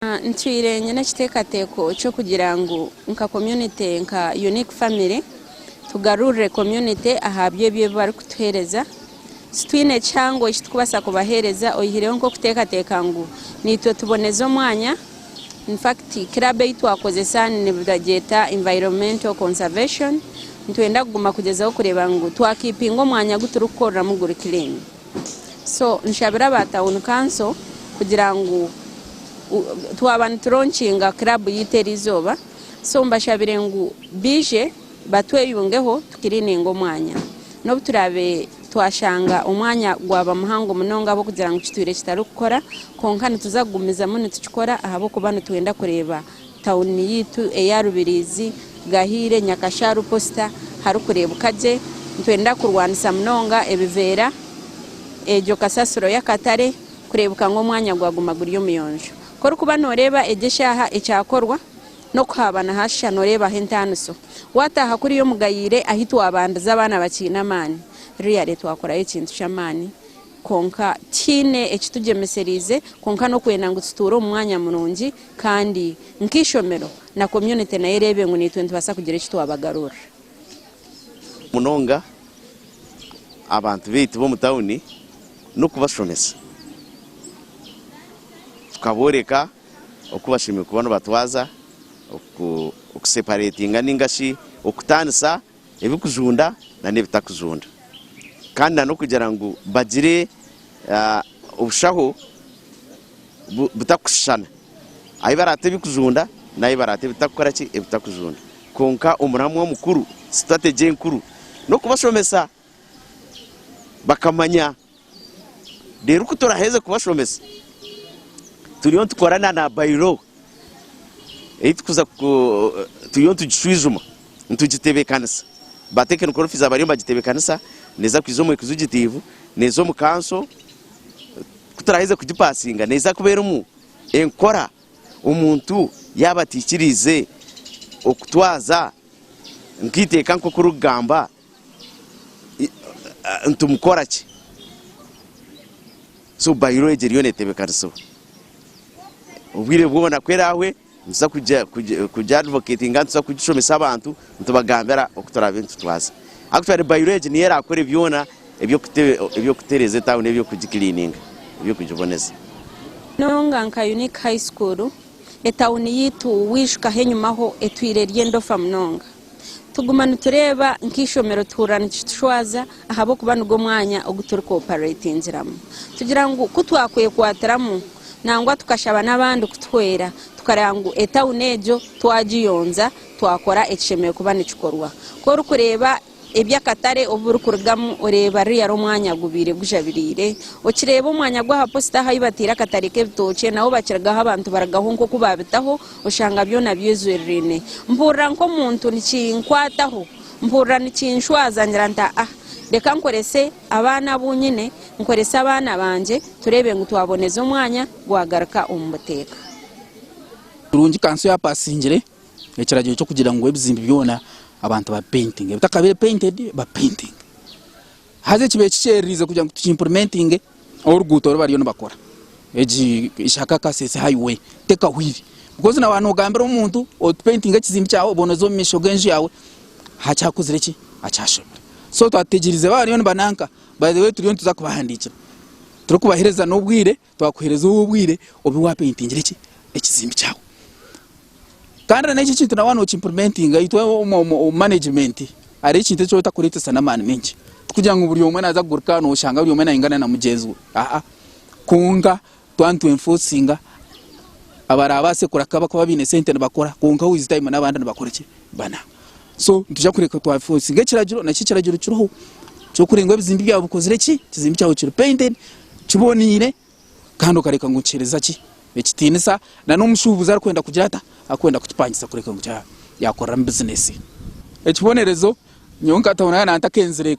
Ntwire nyine ekiteekateeko ky'okugira ngu nka community nka Unique Family tugarurire community aha by'ebyo ebi barikutuheereza. Titwine kihango eki turikubaasa kubaheereza oyihireho nk'okuteekateeka ngu naitwe tuboneze omwanya. In fact club ei twakozesa nibagyeta Environmental Conservation. Nitwenda kuguma kugyezaho kureeba ngu twakiipinga omwanya ogu turikukoreramu guri clean. So nshabire aba town council kugira ngu twaba nituronkinga club yaitu eriizooba so mbashabire ngu baije batweyungeho tukirininge omwanya. N'obu turaabe twashanga omwanya gwaba muhango munonga ahabw'okugira ngu kitwire kitarikukora kwonka nituza kugumizamu nitukikora ahabw'okuba nitwenda kureeba tawuni yaitu eya Rubirizi, Gahiire, Nyakasharu, Posita harikureebuka gye. Nitwenda kurwanisa munonga ebiveera, egyo kasasiro y'akatare kureebuka ngu omwanya gwaguma guri omuyonjo. Ku orikuba nooreeba egyo eshaaha ekyakorwa n'okuhaaba nahashusha nooreebaho entaaniso. Waataaha kuriya omu Gahiire ahu twabandize abaana bakiine amaani, really twakorayo ekintu ky'amaani. Kwonka tihaine ekitugyemesereize kwonka n'okwenda ngu tutuure omu mwanya murungi kandi nk'eishomero na community nayo ereebe ngu naitwe nitubaasa kugira eki twabagarurira. Munonga abantu baitu b'omu tawuni n'okubashomesa tukabooreka oku bashemereire kuba nibatwaza, okuseparetinga ninga shi okutaanisa ebirikujunda n'ebitarikujunda kandi n'okugira ngu bagire obushaho butarikushushana ahu baraate ebirikujunda n'ahu baraate ebitarikukora ki ebitarikujunda kwonka omuramwa omukuru sitarategy enkuru n'okubashomesa bakamanya reero ku turaheze kubashomesa turiyo nitukora na by-law ei turikuza turiyo nitugishwijuma nitugitebeekanisa ba technical officer bariyo nibagitebeekanisa neeza kwija omu executive neeza omu council ku turaheze kugipasinga neeza kuba erimu enkora omuntu yaaba ataikiriize okutwaza nk'eiteeka nk'oku ririkugamba. Nitumukora ki? So by law egyo eriyo netebekanisibwa. Obwire bwona ku erahwe nituza kugi advocatinga, nituza kugishomesa abantu nitubagambira oku turaabe nitutwaza. Actually by law egi niyo erakore byona eby'okutereeza etawuni, eby'okugikiliininga, eby'okugiboneza. Munonga nka Unique High School, etawuni yaitu wijukaho enyimaho etwire eri endofa munonga. Tuguma nitureeba nk'eishomero tuhurira nikitushwaza ahabw'okuba nigwo mwanya ogu turikooparetingiramu. Tugira ngu ku twakwekwatiramu nangwa tukashaba n'abandi kutuhwera tukareeba ngu etawuni egyo twagiyonza twakora ekishemereire kuba nikikorwa. Ku orikureeba eby'akatare obu birikurugamu oreeba ruriya omwanya gubaire gujabiriire, okireeba omwanya gw'aha posita ahu bataire akatare k'ebitookye naho bakirugaho abantu barugaho nk'oku baabitaho Oshanga byona byezwererine. Mpurira nk'omuntu nikinkwataho, mpurira nikinshwaza ngira nti aa reka nkorese abaana abu nyine, nkorese abaana bangye tureebe ngu twaboneza omwanya gwagaruka omu buteeka. Kirungi kanso yapasingire ekiragiro ky'okugira ngu ebizimbe byona abantu babipentinge, ebitakabire painted babipentinge. Haza ekibaire kikyererize kugira ngu tukimpurimentinge oruguuto oru bariyo nibakora egi Ishaka Kasese highway tekahwire because na waaba nogambira omuntu oti pentinga ekizimbe kyawe oboneze omu maisho g'enju yaawe akyakozire ki akyashobire so twatutegyereize bariyo nibananka by the way turiyo nituza kubahandiikira turikubahereza n'obwire twakuhereza obwire obe wapentingire ki ekizimbe kyawe Kandi na n'eki ekintu na waaba nokimpurimentinga itwe omu manegimenti hariho ekintu eki otakureetesa n'amaani maingi. Tikugira ngu buri omwe naaza kuguruka noshanga buri omwe naingana na mugyenzi we aa kwonka twaba nitwenfosinga abarabaase kureka abakuba baine sente nibakora kwonka with time n'abandi nibakora ki bana. So nitwija kureka twafosinga ekiragiro nakyo ekiragiro kiriho ky'okureeba ngu ebizimbe byawe bikozire ki, ekizimbe kyawe kiri painted kiboneire. Kandi okareka ngu nikiheereza ki ekitiinisa na n'omushuubuzi arikwenda kugira ata? Arikwenda kukipangisa kureka ngu yaakoreramu bizinesi. Ekibonerezo, nyowe nka Tawuni nantakenzire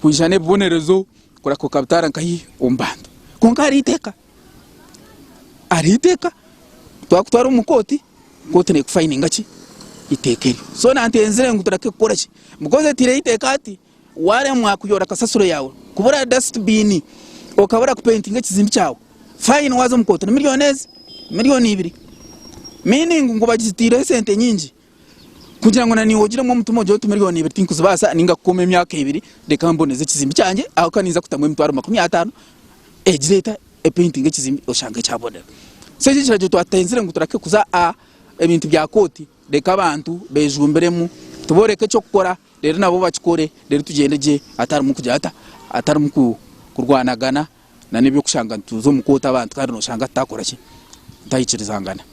kwija n'ebibonerezo kureka okabitaara nkahi omu bantu. Kwonka hariho eiteeka, hariho eiteeka, twakutwara omu kooti, kooti neekufayininga ki? Eiteeka eryo. So nantenzire ngu tureke kukora ki? Because etaireho eiteeka hati. Waremwa kuyoora kasasiro yaawe, kubura dustbin, okabura kupentinga ekizimbe kyawe, fine waaza omu kooti ni million ezi. Miriyoni ibiri. Meaning ngu bagiteireho esente nyingi kugira ngu na niiwe ogiremu omutima ogire oti 2 million tinkuzibaasa ninga kukoma emyaka 2 reka mboneze ekizimbe kyangye ahabw'okuba ninza kutamu 250,000 egire eta epaintinge ekizimbe oshange kyabonera. So eki ekiragiro twatenzire ngu tureke kuza aha ebintu bya kooti reka abantu bejumbiremu tuboreke eky'okukora reero nabo bakikore reero tugyende gye hatarimu kugira hata hatarimu kurwanagana. Na n'eby'okushanga nituza omu kooti abantu kandi noshanga tutakora ki? Tutahikirizangana.